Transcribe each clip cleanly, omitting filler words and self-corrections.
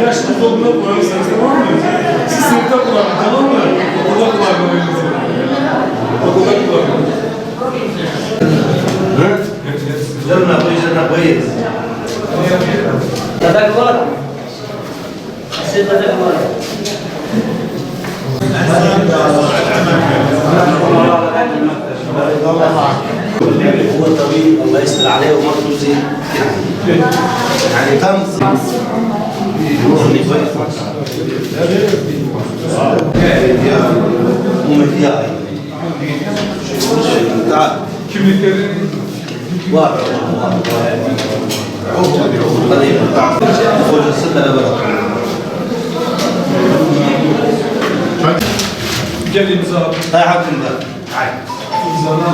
Yaşlı dolma kullanırsınız tamam mı? Siz sınıfta kullanın tamam mı? Okulda kullanmayın. Okulda kullanın. زرنا كويس زرنا كويس هو طبيب الله يستر عليه ومرته زين يعني كم تعال Kimlikleri Var. Hocası beraber oturuyor. gel imza. هاي حاكم ده.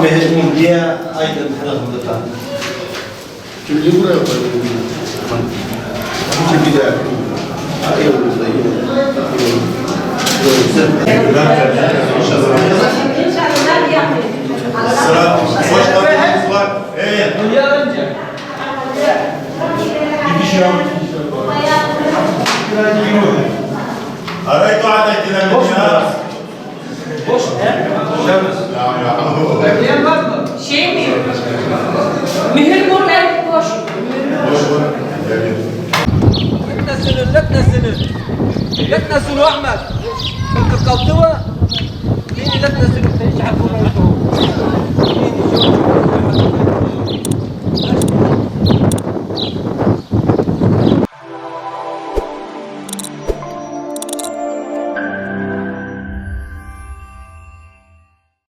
مهمهم ليها ايضا حلقة ده. Kimliği buraya koyalım. Kimliği de. Sıra hoş geldiniz var. Evet. أريت عادتنا من الناس. Şey mi? Mühür burada boş. لا تنزلوا لا تنزلوا لا تنزلوا احمد انتوا قلتوها فيني لا تنزلوا تعيش على الفرن. فيني شو.